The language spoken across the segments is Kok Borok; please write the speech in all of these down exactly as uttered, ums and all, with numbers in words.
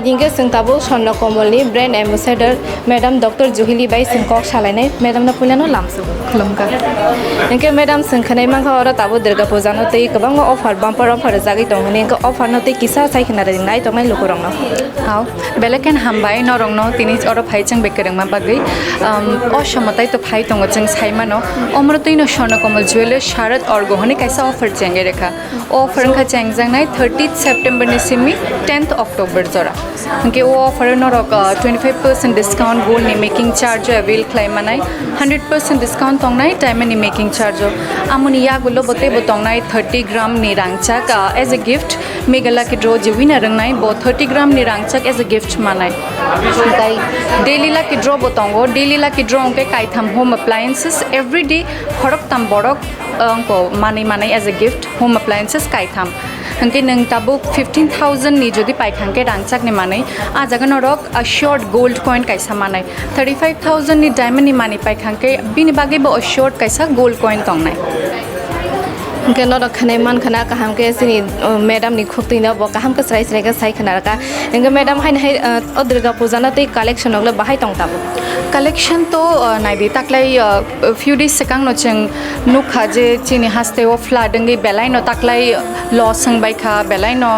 Hingke chwng tabuk Swarna Kamalni brand ambassador madam Doctor Juhili bai chwng kok salainai, madam no puilano lamsuk khulumkha. Hingke madam chwng khwnai mankha oro tabuk Durga Puja no twi kwbangma offer, bumper offer rijagwi tongo hwnwi, hingke offer no twi kisa sai khna rwdi nai tongnai lukurokno. Hao, belai khe hambai norokno tini oro phai chwng bai kwrwngma bagwi. Um, o somotai to phai tongo chwng sai mano. Omoro twino Swarna Kamal Jewellers Sharad Orgo hwnwi kaisa offer chengwi rwkha. O offer wngkha chengjaknai thirtieth September ni simi tenth October jora. Hingke o offer o norok, uh, twenty five percent discount gold ni making charge o avail khlai manai, hundred percent discount tongnai diamond ni making charge o. Amoni yagulo bo teibo tongnai thirty gram ni rangchak, uh, as a gift. Mega lucky draw je winner wngnai bo thirty gram ni rangchak as a gift manai. Hingke daily lucky draw bo tongo, daily lucky draw hingke kaitham home appliances every day khoroktam borok, uh, wngko manwi manai as a gift. Home appliances kaitham. Hingke nwng tabuk fifteen thousand ni jodi paikha hingke rangchakni manwi, ah jaga norok assured gold coin kaisa manai. Thirty five thousand ni diamond ni manwi paikha hingke bini bagwi bo assured kaisa gold coin tongnai. Hingke norok khwnai mankha na kaham khe chini, uh, madam ni khuktwi no bo kaham khe srai srai khe sai khna rwkha. Hingke madam haino hai, uh, o Durga Puja no tei collection rok le bahai tong tabuk? Collection to, uh, naidi taklai, uh, few days swkang no chwng nukha je chini haste o flood wngwi belai no taklai loss wngbai kha, belai no,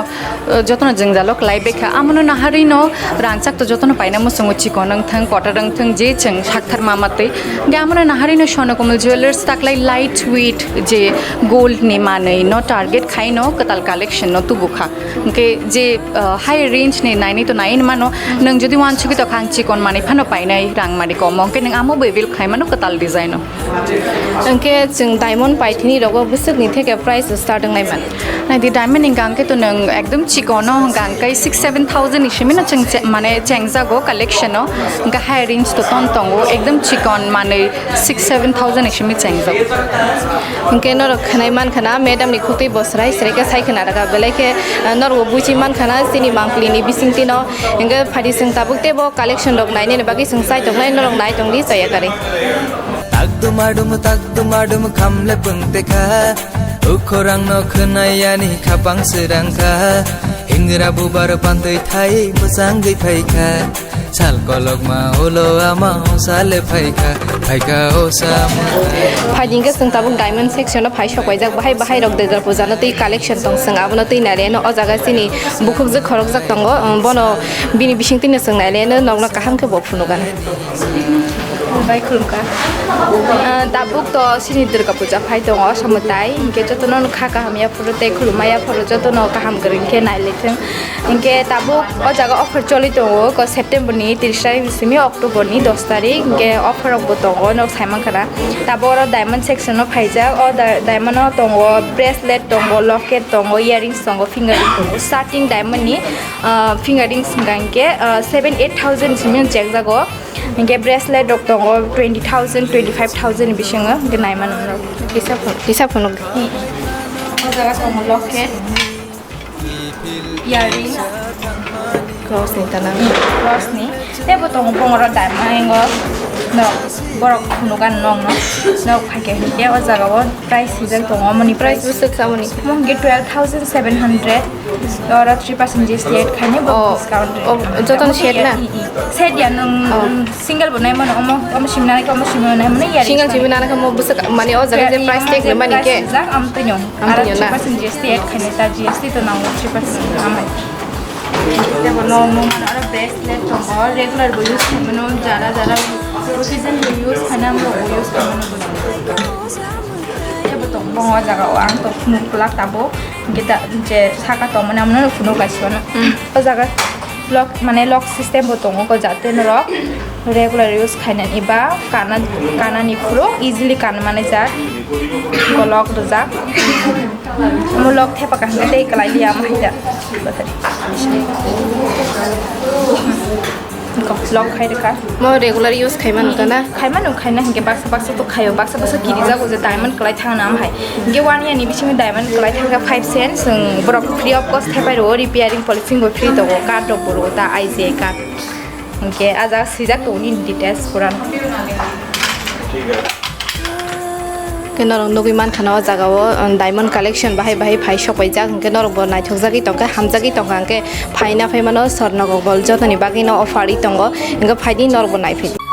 uh, jotono jwngjalo kwlai bai kha. Amono naharwi no rangchak to jotono paina muchungo, chikon wngthang, kotor wngthang, je chwng sakthar ma matwi. Hingke amono naharwi no Swarna Kamal Jewellers taklai light weight je gold ni manwi no target khai no kwtal collection no tubu kha. Hingke je, uh, high range ni naini to nai mano, nwng jodi wansugwi tokha ang chikon manwi phano painai rang mani komo, hingke nwng amo bo avail khai mano kwtal design o. Hingke chwng diamond paithini rogo bwswkni theke price start wngnai man? Naidi diamond ni hingka hingke to nwng ekdom chikono hingka hingke six seven thousand ni simi no chwng che-, mane chengjago collection o, hingke high range to ton tongo ekdom chikon manwi six seven thousand ni simi chengjago. Hingke norok khwnai mankha na madam ni khuktwi bo srai srai khe sai khna rwkha belai khe, ah, norok bo buchi mankha na chini mangpili ni bisingtwi no. Hingke phaidi chwng tabuk teibo collection rok nainani bagwi chwng chai tongnai, norok nai tongdi chaya karwi. Tak dumadum, tak dumadum khamle pungte kha. Ukhorang no khwnai yani khapang sirang kha. Hingra bubar pantwi thai bwsangwi phai kha. Sal kolokma ulo ama hosale phai kha. Phai kha o sa. Phaidi hingke chwng tabuk diamond section o phai sok paijak. Bahai bahai rok Durga Puja no twi collection tong chwng abono twi nai reno o jaga chini bukhukjwk khorokjak tongo. Bono bini bisingtwi no chwng nai reno nokno kaham khe bo phunukgana. Bai khulumkha. Ah, tabuk to chini Durga Puja phai tongo, o somotai. Hingke jotono no kha kaham yaphuru tei khulumma yaphuru jotono kaham kwrwng khe nai lithwng. Hingke tabuk o jaga offer choli tongo, ko September ni tris tarik ni simi October ni dos tarik. Hingke offer rok bo tongo, nok sai mankha na. Tabuk oro diamond section o phaijak, o da-, diamond o tongo, bracelet tongo, locket tongo, earrings tongo, finger ring tongo. Starting diamond ni, ah, finger rings hingka hingke, ah, seven eight thousand simi chengjago. Hingke bracelet rok tongo twenty thousand, twenty five thousand ni bisingo, hingke naimano norok. Kisa phone, kisa phone. O jaga tongo locket, earring, cross ni tana. Cross ni. Tebo tongo bongoro diamond o. No, borok phunugan nokno. Nok phaikhe hingke o jaga o price swijak tongo, amoni price. Price bwswk samoni? Omo hingke twelve thousand seven hundred. Oro three percent G S T add khainai bo. Oh, discount rate. Oh, jotono set na? I, i. Set ya, nwng, oh, nwng single bo nai mano, omo, omo simi nai khe, omo simi nai mano, yari. Single simi nai khe mo bwswk, mane o jaga je price tag ni mani khe? Price jak, am twi nyo. Am twi nyo na? Three percent G S T add khainai ta, G S T to nango three percent amai. Tebo no, mo mano aro bracelet tongo, regular bo use khaimano, jara jara occasion bo use khaina, mo bo use khaimano bo. Tebo tong bongo jaga o ang to phunuk kwlak tabuk. Hingke da, je saka tongmani amono phunuk kaisa no. Hmm. O jaga lock, mane lock system bo tongo, ko jate norok regular use khainani ba kana, kanani phuru easily kan mani jak. Ko lock rijak. Omo lock thepa kaham khe tei kwlai liya omo hai da. Lock khai rwkha. Mo regular use khai mano ta na? Khai mano, khai na hinkhe baksa baksa to khaio, baksa baksa kirijago je diamond kwlai thangna am hai. Hinkhe one year ni bisingo diamond kwlai thangkha five cent, chwng borok free of cost thepai rwo, repairing polishing bo free tongo, card rok bo rwo ta I G I card. Hinkhe ah jaga swijak tongo nini details pura. Hwnkhe norok nugwi mankha na o jaga o, um, diamond collection bahai bahai phai sokpaijak, hwnkhe norok bo naithokjagwi tongkha, hamjagwi tongkha, hwnkhe phaina phaimano Swarna Kokbol jotoni bagwi no offer wi tongo, hwnkhe phaidi norok bo naiphai.